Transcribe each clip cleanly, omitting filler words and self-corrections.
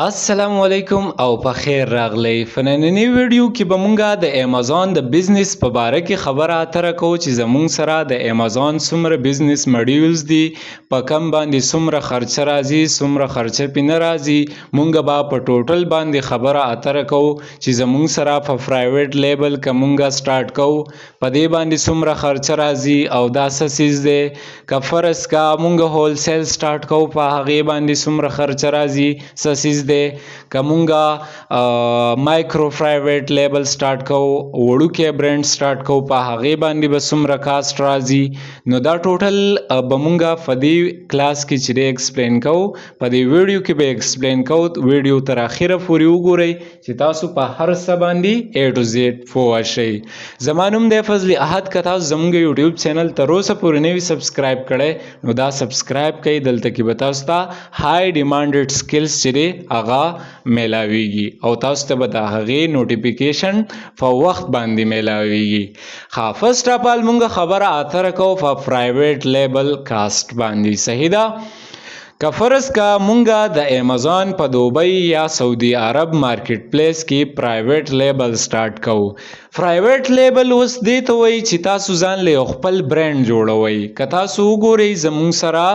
السلام علیکم او په خیر راغلی. په نننۍ ویډیو کې به مونږه د امیزون د بزنس په باره کې خبره اتره کوو چې زمونږ سره د امیزون څومره بزنس مډیولز دي، په کم باندې څومره خرچه راځي، څومره خرچه پې نه راځي. مونږ به په ټوټل باندې خبره اتره کوو چې زمونږ سره په پرایویټ لیبل که مونږه سټارټ کوو، په دې باندې څومره خرچه راځي او دا څه څیز دی. که فرض که مونږ هولسیل سټارټ کوو، په هغې باندې څومره خرچه راځي، څه څیز دی. که مونږه مایکرو پرایویټ لیبل سټارټ کوو، وړوکی برند سټارټ کوو، په هغې باندې به څومره کاست راځي. نو دا ټوټل به مونږه په دې کلاس کې چې دی ایکسپلین کوو، په دې ویډیو کې به ایکسپلین کوو. ویډیو تر اخره پورې وګورئ چې تاسو په هر څه باندې ای ټو زیډ پوه شئ. زما نوم دی فضل احد. که تاسو زمونږ یوټیوب چینل تر اوسه پورې نه وي سبسکرایب کړی، نو دا سبسکرایب کړئ. دلته کې به تاسو ته های ډیمانډډ سکلز چې دی هغه میلاویږي او تاسو ته به د هغې نوټیفیکیشن په وخت باندې میلاویږي. ښه، فرست اف آل مونږ خبره اتره کوو په پرایویټ لیبل کاست باندې، صحیح ده؟ که فرض که مونږه د امیزون په دوبۍ یا سعودي عرب مارکیټ پلیس کې پرایویټ لیبل سټارټ کوو، پرایویټ لیبل اوس دې ته وایي چې تاسو ځان له یو خپل برند جوړوئ. که تاسو وګورئ، زمونږ سره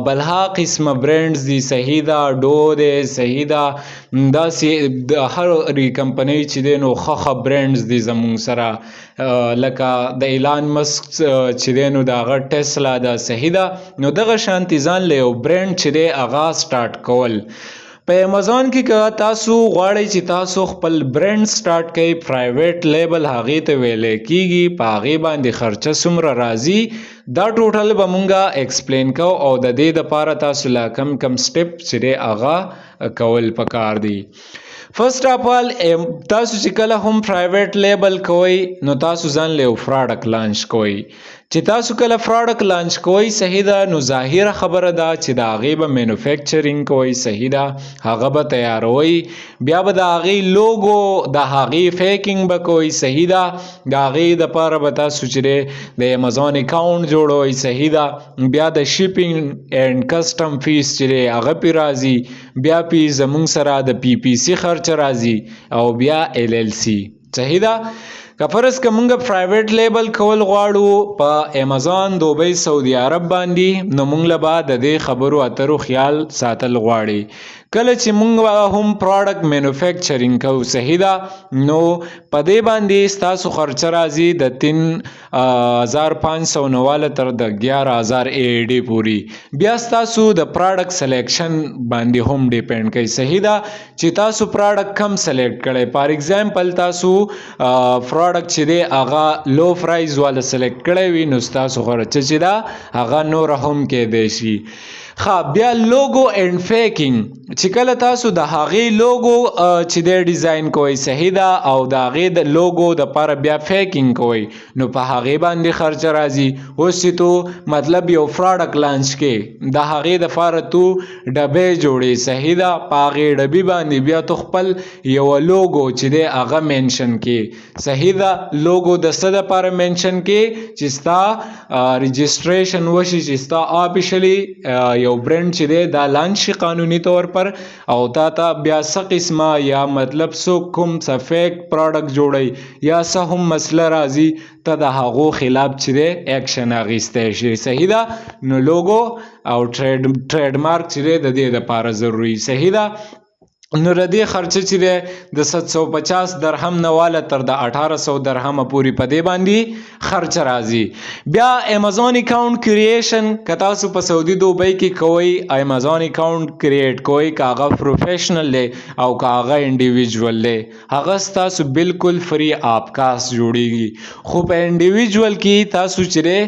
بلها قسمه برندز دي، صحیح ده؟ ډو دی، صحیح ده؟ داسې د هر کمپنۍ چې دی نو ښه ښه برندز دي زمونږ سره، لکه د ایلان مسک چې دی نو د هغه ټیسلا ده، صحیح ده؟ نو دغه شانتې ځان له یو برند چې دی هغه سټارټ کول. په امیزون کې که تاسو غواړئ چې تاسو خپل برند سټارټ کړئ، پرایویټ لیبل هغې ته ویلی کیږي، په هغې باندې خرچه څومره راځي، دا ټوټل به مونږه ایکسپلین کوو او د دې دپاره تاسو لا کم کم سټپ چې دی هغه کول پکار دي. فرست اف آل، تاسو چې کله هم پرایویټ لیبل کوئ، نو تاسو ځان له یو پراډکټ لانچ کوئ. چې تاسو کله پراډکټ لانچ کوئ، صحیح ده، نو ظاهره خبره ده چې د هغې به مینوفیکچرینګ کوئ، صحیح ده؟ هغه به تیاروئ، بیا به د هغې لوګو، د هغې پیکینګ به کوئ، صحیح ده؟ د هغې دپاره به تاسو چې دی د امیزون اکاونټ جوړوئ، صحیح ده؟ بیا د شپینګ اینډ کسټم فیس چې دی هغه پې راځي، بیا پې زمونږ سره د پی پی سی خرچه راځي او بیا ایل ایل سی، صحیح ده؟ که فرض که مونږ پرایویټ لیبل کول غواړو په امیزون دوبۍ سعودي عرب باندې، نو مونږ له به د دې خبرو اترو خیال ساتل غواړي. کله چې مونږ هم پراډکټ مینوفیکچرینګ کوو، صحیح ده، نو په دې باندې ستاسو خرچه راځي د 3500 نه واله تر د 11,000 ای ډي پورې. بیا ستاسو د پراډکټ سلیکشن باندې هم ډیپند کوي، صحیح ده، چې تاسو پراډکټ کم سلیکټ کړئ. فار ایگزامپل، تاسو پراډکټ چې دی هغه لو پرایز والا سلیکټ کړی وي، نو ستاسو خرچه چې ده هغه نوره هم کیدای شي. ښه، بیا لوګو اینډ پیکینګ، چې کله تاسو د هغې لوګو چې دی ډیزاین کوئ، صحیح ده، او د هغې د لوګو دپاره بیا پیکینګ کوئ، نو په هغې باندې خرچه راځي. اوس چې تو مطلب یو پراډکټ لانچ کې، د هغې دپاره تو ډبې جوړې، صحیح ده، په هغې ډبې باندې بیا تو خپل یو لوګو چې دی هغه منشن کې، صحیح ده؟ لوګو د څه دپاره منشن کې؟ چې ستا رجسټریشن وشي، چې ستا آفیشلی یو برند چې دی دا لانچ شي قانوني طور پر، او تا ته بیا څه قسمه یا مطلب څوک کوم څه فیک پراډکټ جوړوي یا څه هم مسله راځي، ته د هغو خلاف چې دی اکشن اخیستی شي، صحیح ده؟ نو لوګو او ټریډ مارک چې دی د دې دپاره ضروري، صحیح ده؟ نو د دې خرچه چې دی د 750 درهم نه واله تر د 1800 درهمه پورې په دې باندې خرچه راځي. بیا امیزون اکاونټ کریشن، که تاسو په سعودي دوبۍ کې کوئ، امیزون اکاونټ کریټ کوئ، که هغه پروفیشنل دی او که هغه انډیویجول دی، هغه ستاسو بالکل فری اپ کاست جوړیږي. خو په انډیویجول کې تاسو چې دی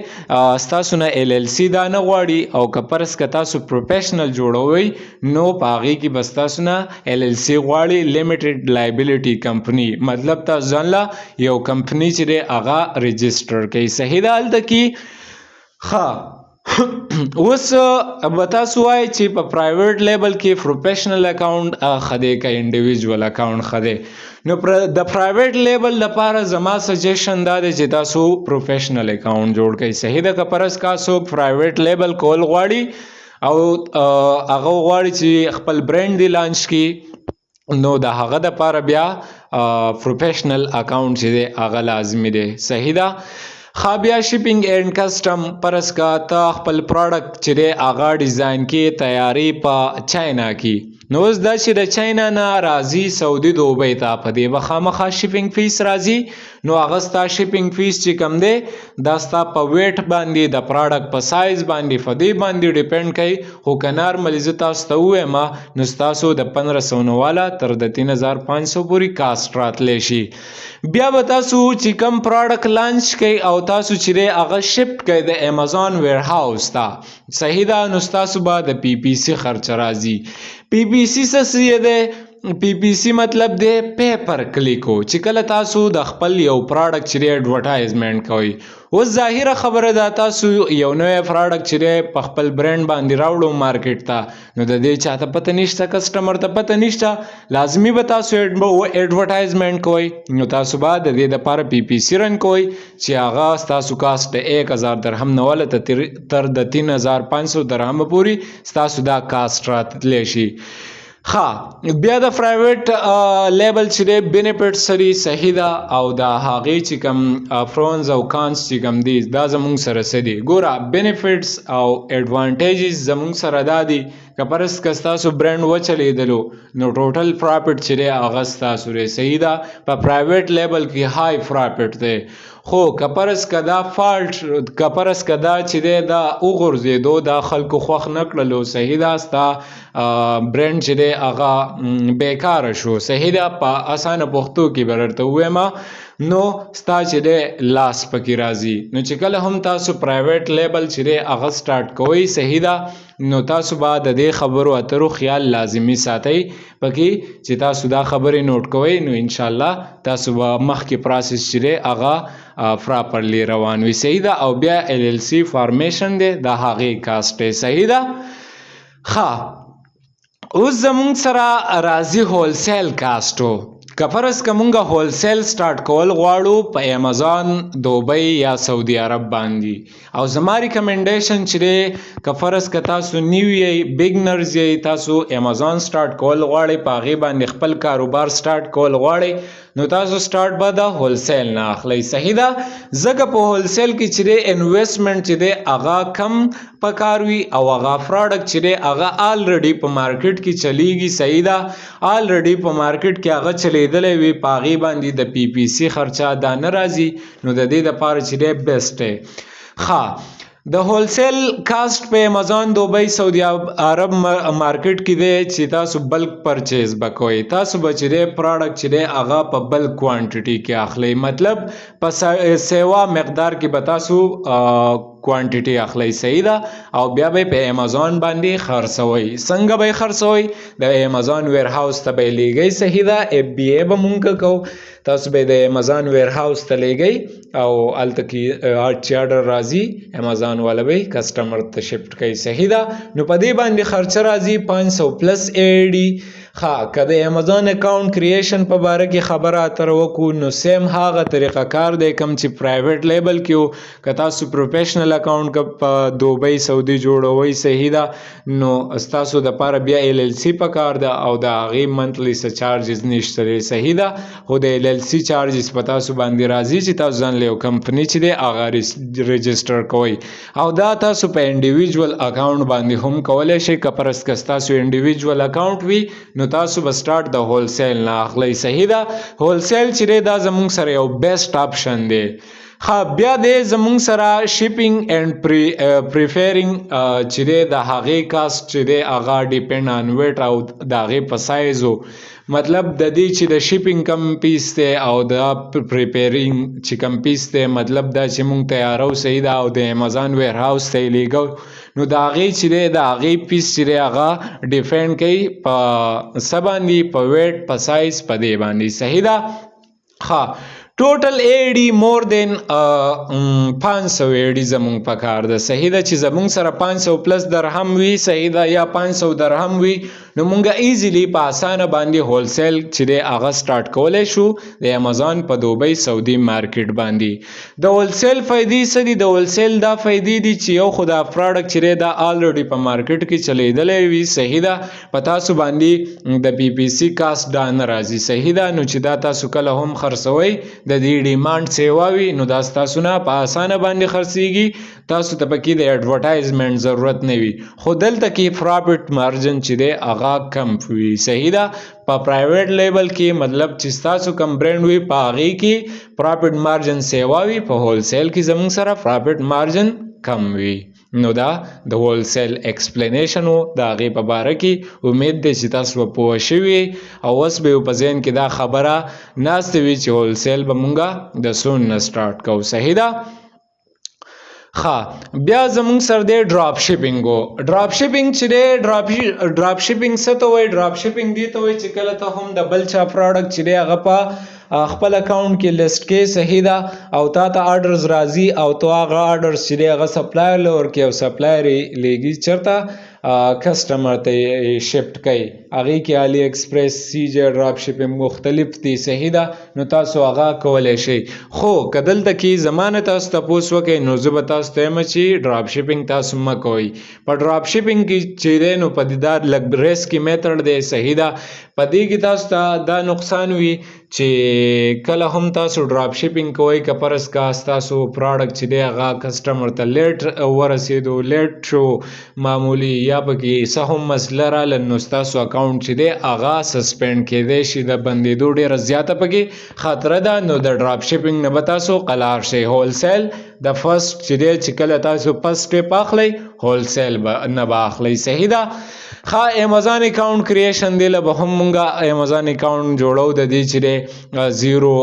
ستاسو نه ایل ایل سی دا نه غواړي، او که فرض که تاسو پروفیشنل جوړوئ، نو په هغې کې به ستاسو نه ایل ایل سی غواړي، لیمیټډ لایبیلیټي کمپنی، مطلب تاسو ځان له یو کمپنی چې دی هغه رجسټر کړئ، صحیح ده؟ هلته کې. ښه، اوس به تاسو وایئ چې په پرایویټ لیبل کې پروفیشنل اکاونټ ښه دی که انډیویجول اکاونټ ښه دی؟ نو د پرایویټ لیبل لپاره زما سجیشن دا دی چې تاسو پروفیشنل اکاونټ جوړ کړئ، صحیح ده؟ که فرض کا څوک پرایویټ لیبل کول غواړي او هغه غواړي چې خپل برند دی لانچ کړي، نو د هغه د پاره بیا پروفیشنل اکاونټ چې دی هغه لازمي دی. صحیح ده. ښه، بیا شپینګ اینډ کسټم. فرض که ته خپل پروډکټ چې دی هغه ډیزاین کې تیاری په چاینا کې، نو اوس دا چې د چاینا نه راځي سعودي دوبۍ ته، په دې به خامخا شپینګ فیس راځي. نو هغه ستا شپینګ فیس چې کوم دی دا ستا په ویټ باندې، د پروډکټ په سایز باندې، په دې باندې ډیپند کوي. خو که نارملي زه تاسو ته ووایم نو ستاسو د 1500 نه والا تر د 3500 پورې کاست راتلی شي. بیا به تاسو چې کوم پروډکټ لانچ کوئ او تاسو چې دی هغه شفټ کوئ د امیزون ویرهاوس ته، صحیح ده، نو ستاسو به د پی پی سی خرچه راځي. پی پی سی څه دی؟ پی پی سی مطلب دی پی پر کلیکو، چې کله تاسو د خپل یو پروډکټ چې دی اډورټایزمنټ کوئ. اوس ظاهره خبره ده تاسو یو نوی پروډکټ چې دی په خپل برند باندې راوړو مارکیټ ته، نو د دې چاته پته نشته، کسټمر ته پته نشته، لازمي به تاسو اډورټایزمنټ کوئ. نو تاسو به د دې دپاره پی پی سی رن کوئ چې هغه ستاسو کاست د 1000 درهم نه واله تر د 3500 درهم پورې ستاسو دا کاست راتلی شي. ښه، بیا د پرایویټ لیبل چې دی بینیفټ سری، صحیح ده، او د هغې چې کوم فرونز او کانس چې کوم دي دا زمونږ سره څه دي؟ ګوره، بینیفټس او ایډوانټیجز زمونږ سره دا دي که فرض که ستاسو برند وچلېدلو نو ټوټل پرافټ چې دی هغه ستاسو دی. صحیح ده. په پرایویټ لیبل کې های پرافټ دی، خو که فرض که دا فالټ، که فرض که دا چې دی دا وغورځېدو، دا خلکو خوښ نه کړلو، صحیح ده، ستا برند چې دی هغه بیکاره شو، صحیح ده، په اسانه پښتو کې به درته ووایم، نو ستا چې دی لاس پکې راځي. نو چې کله هم تاسو پرایویټ لیبل چې دی هغه سټارټ کوئ، صحیح ده، نو تاسو به د دې خبرو اترو خیال لازمي ساتئ پکې چې تاسو دا خبرې نوټ کوئ، نو انشاءالله تاسو به مخکې پروسس چې دی هغه پراپرلی روان وي. صحیح ده. او بیا ال ال سی فارمیشن دی، د هغې کاست دی. صحیح ده. ښه، اوس زمونږ سره راځي هولسیل کاسټو. که فرض که مونږ هولسیل سټارټ کول غواړو په امیزون دوبۍ یا سعودي عرب باندې، او زما ریکمنډیشن چې دی که فرض که تاسو نیو یئ، بیګنرز یئ، تاسو امیزون سټارټ کول غواړئ، په هغې باندې خپل کاروبار سټارټ کول غواړئ، نو تاسو سټارټ به د هولسیل نه اخلئ. صحیح ده. ځکه په هولسیل کې چې دی انویسټمنټ چې دی هغه کم پکار وي او هغه پروډکټ چې دی هغه آلریډي په مارکیټ کې چلیږي. صحیح ده. آلریډي په مارکیټ کې هغه چلیدلی وي، په هغې باندې د پی پی سی خرچه دا نه راځي، نو د دې دپاره چې دی بیسټ دی. ښه، د هولسیل کاست په امیزون دوبۍ سعودي عرب مارکیټ کې دی چې تاسو بلک پرچیز به کوئ. تاسو به چې دی پروډکټ چې دی هغه په بلک کوانټیټي کې اخلئ، مطلب په سیوا مقدار کې به تاسو کوانټیټي اخلئ. صحیح ده. او بیا به په امیزون باندې خرڅوئ. څنګه به یې خرڅوئ؟ د امیزون ویرهاوس ته به یې لیږئ. صحیح ده. اف بي ای به مونږ کوو، تاسو به د امیزون ویرهاوس ته لیږئ او هلته کې چې آرډر راځي امیزون والا به یې کسټمر ته شفټ کوي. صحیح ده. نو په دې باندې خرچه راځي 500 پلس ای ډي. ښه، که د امیزون اکاونټ کریشن په باره کې خبره اتره وکړو نو سیم هغه طریقه کار دی کوم چې پرایویټ لیبل کې و. که تاسو پروفیشنل اکاونټ که په دوبۍ سعودي جوړوئ، صحیح ده، نو ستاسو دپاره بیا ال ال سی پکار ده او د هغې منتلی څه چارجز نشته دی. صحیح ده. خو د ال ال سی چارجز په تاسو باندې راځي چې تاسو ځان له یو کمپني چې دی هغه رجسټر کوئ، او دا تاسو په انډیویجوال اکاونټ باندې هم کولی شئ. که فرض که ستاسو انډیویجوال اکاونټ وي نو تاسو به سټارټ د هولسیل نه اخلئ. صحیح ده. هولسیل چې دی دا زمونږ سره یو بیسټ آپشن دی. ښه، بیا دی زمونږ سره شپینګ اینډ پریفیرینګ چې دی د هغې کاست چې دی هغه ډیپند آن ویټ او د هغې په سایز و، مطلب د دې چې د شپینګ کم پیس دی او د پریپیرینګ چې کم پیس دی، مطلب دا چې مونږ تیارو، صحیح ده، او د امیزون ویرهاوس ته یې لیږو، نو د هغې چې دی د هغې پیس چې دی هغه ډیفینډ کوي په څه باندې، په ویټ، په سایز، په دې باندې. صحیح ده. ښه، ټوټل ای ډي مور دین 500 ای ډي زمونږ پکار ده. صحیح ده. چې زمونږ سره 500 پلس درهم وي، صحیح ده، یا 500 درهم وي، نو مونږه easily په اسانه باندې wholesale چې دی هغه start کولی شو د امیزون په دوبۍ سعودي market باندې. د wholesale فایدې څه دي؟ د wholesale دا فایدې دي چې یو خو دا product چې دی دا already په market کې چلیدلی وي، صحیح ده، په تاسو باندې د PPC cost دا نه راځي، صحیح ده. نو چې دا تاسو کله هم خرڅوئ د دې demand سیوا وي، نو دا ستاسو نه په اسانه باندې خرڅیږي، تاسو ته پکې د advertisement ضرورت نه وي. خو دلته کې profit margin چې دی هغه کم وي، صحیح ده. په private label کې مطلب چې ستاسو کم برند وي په هغې کې profit margin سیوا وي، په wholesale کې زموږ سره profit margin کم وي. نو دا د wholesale explanation و د هغې په باره کې. امید دی چې تاسو به پوه شوي او اوس به په ذهن کې دا خبره ناسته وي چې wholesale به مونږه د څون نه start کوو، صحیح ده. ښه، بیا زموږ سره دی drop shipping. Drop shipping چې دی، drop shipping څه ته وایي؟ drop shipping دې ته وایي چې کله ته هم د بل چا product چې دی هغه په خپل account کې list کې، صحیح ده، او تا ته orders راځي او ته هغه orders چې دی هغه supplier له ورکوې او supplier یې لیږي چېرته customer ته یې shift کوي. هغې کې AliExpress، CJ drop shipping مختلف دي، صحیح ده. نو تاسو هغه کولی شئ. خو که دلته کې زما نه تاسو تپوس وکړئ نو زه به تاسو ته وایم چې drop shipping تاسو مه کوئ. په drop shipping کې چې دی نو په دې دا لږ risky method دی، صحیح ده. په دې کې تاسو ته دا نقصان وي چې کله هم تاسو drop shipping کوئ، که فرض کا ستاسو product چې دی هغه customer ته late ورسېدو، late شو معمولي، یا پکې څه هم مسله راغله، نو ستاسو account چې دی هغه suspend کېدی شي، د بندېدو ډېره زیاته پکې خطره ده. نو د drop shipping نه به تاسو قلار شئ. wholesale د first چې دی چې کله تاسو first step اخلئ wholesale به نه به اخلئ، صحیح ده. ښه، Amazon account creation دی له به هم مونږه Amazon account جوړو، د دې چې دی zero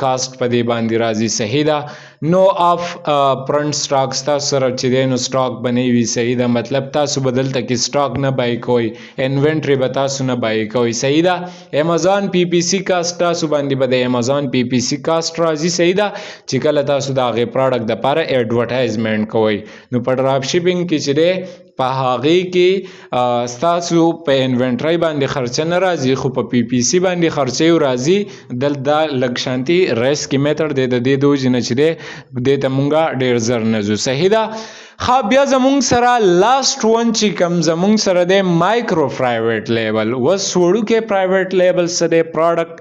cost په دې باندې راځي، صحیح ده. No upfront stock، ستاسو سره چې دی نو stock به نه وي، صحیح ده. مطلب تاسو به دلته کې stock نه buy کوئ، inventory به تاسو نه buy کوئ، صحیح ده. Amazon PPC cost، تاسو باندې به د Amazon PPC cost راځي، صحیح ده، چې کله تاسو د هغې product دپاره advertisement کوئ. نو په drop shipping کې چې دی په هغې کې ستاسو په inventory باندې خرچه نه راځي، خو په PPC باندې خرچه یو راځي. دلته دا لږ شانتي risky method دی، د دې د وجې نه چې دی دې ته مونږه ډېر زر نه ځو، صحیح ده. ښه، بیا زمونږ سره last one چې کوم زمونږ سره دی micro private label. اوس وړوکی private label څه دی؟ product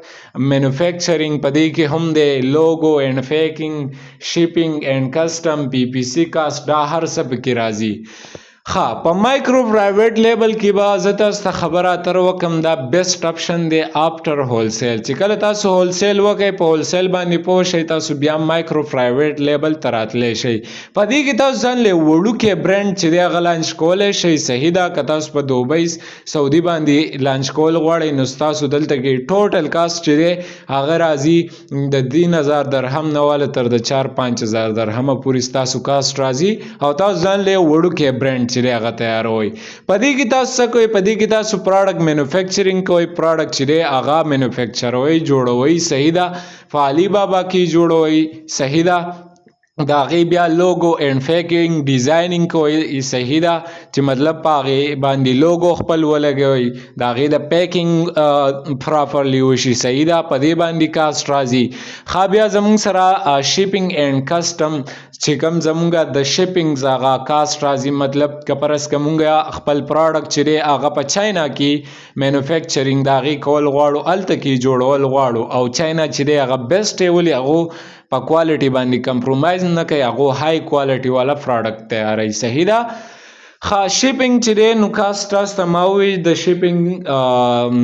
manufacturing په دې کې هم دی، logo and packing، shipping and custom، PPC cost، دا هر څه پکې راځي. ښه، په micro private label کې به زه تاسو ته خبره اتره وکړم، دا best option دی after wholesale. چې کله تاسو wholesale وکړئ، په wholesale باندې پوه شئ، تاسو بیا micro private label ته راتلی شئ. په دې کې تاسو ځان له وړوکی برند چې دی هغه launch کولی شئ، صحیح ده. که تاسو په دوبۍ سعودي باندې launch کول غواړئ نو ستاسو دلته کې total cost چې دی هغه راځي د 3000 درهم نه واله تر د 4-5 هزار درهمه پورې ستاسو cost راځي او تاسو ځان له وړوکی برند چې دی هغه تیاروئ. په دې کې تاسو څه کوئ؟ په دې کې تاسو product manufacturing کوئ، product چې دی هغه manufacture وئ، جوړوئ، صحیح ده. په علي بابا کې جوړوئ، صحیح ده. د هغې بیا logo and packing designing کوئ، صحیح ده، چې مطلب په هغې باندې لوګو خپل ولګوئ، د هغې د packing properly وشي، صحیح ده. په دې باندې cost راځي. ښه، بیا زموږ سره shipping and custom چې کوم زموږ د shipping هغه cost راځي. مطلب که فرض که مونږ خپل product چې دی هغه په چاینا کې manufacturing د هغې کول غواړو، هلته کې جوړول غواړو، او چاینا چې دی هغه best دی، ولې هغو په quality باندې compromise نه کوي، هغو high quality والا product تیاروي، صحیح ده. ښه، shipping چې دی نو cost تاسو ته ما وویل د shipping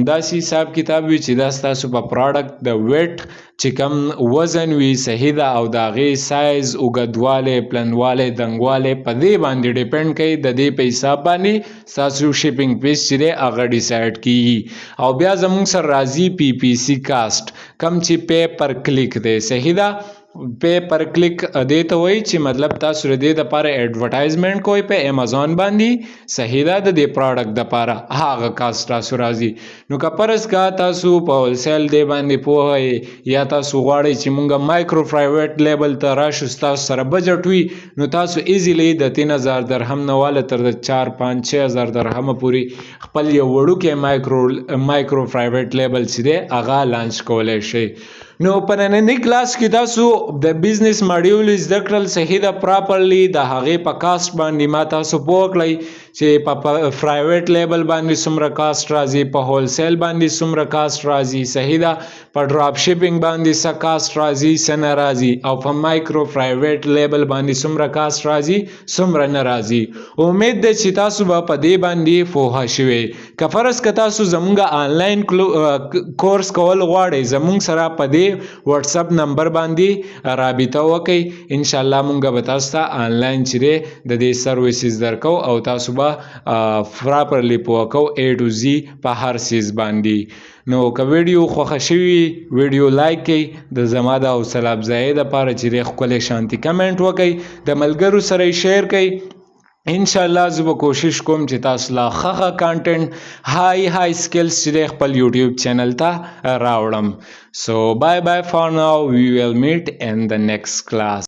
داسې حساب کتاب وي چې دا ستاسو په product د weight چې کوم وزن وي، صحیح ده، او د هغې سایز، اوږدوالی، پلنوالی، دنګوالی په دې باندې depend کوي. د دې په حساب باندې ستاسو shipping fees چې دی هغه decide کیږي. او بیا زموږ سره راځي PPC cost، کوم چې pay per click دی، صحیح ده. پی پر کلیک دې ته وایي چې مطلب تاسو د دې دپاره ایډورټایزمنټ کوئ په امیزون باندې، صحیح ده، د دې پروډکټ دپاره هغه کاست تاسو راځي. نو که فرض کا تاسو په هولسیل دی باندې پوه یا تاسو غواړئ چې مونږ مایکرو پرایویټ لیبل ته راشو، ستاسو سره بجټ وي، نو تاسو ایزیلی د 3000 درهم نه واله تر د 4، 5، 6000 درهمه پورې خپل یو وړوکی مایکرو پرایویټ لیبل چې دی هغه لانچ کولی شئ. نو په ننني کلاس کې تاسو د بزنس ماډیول زده کړل، صحیح ده، پراپرلی د هغې په کاست باندې ما تاسو پوه کړئ چې په پرایویټ لیبل باندې څومره کاست راځي، په هولسیل باندې څومره کاست راځي، صحیح ده، په ډراپ شپینګ باندې څه کاست راځي، څه نه راځي، او په مایکرو پرایویټ لیبل باندې څومره کاست راځي، څومره نه راځي. امید ده چې تاسو به په دې باندې پوه شوئ. که فرض که تاسو زمونږ آنلاین کورس کول غواړئ، زمونږ سره په دې واتس اپ نمبر باندې رابطه وکئ. ان شاء الله مونږ به تاسو ته آنلاین چې دی د دې سرویسز درکو او تاسو به پراپرلی پوه کو A to Z په هر څیز باندې. نو که ویډیو خوښه شوي، ویډیو لایک کړئ، د زما د حوصله افزایۍ دپاره چې دی ښکلی شانتي کمنټ وکئ، د ملګرو سره یې شیر کړئ. ان شاء الله زه به کوشش کوم چې تاسو لا ښه ښه کانټنټ، های های سکلز چې دی خپل یوټیوب چینل ته راوړم. So bye bye for now, we will meet in the next class.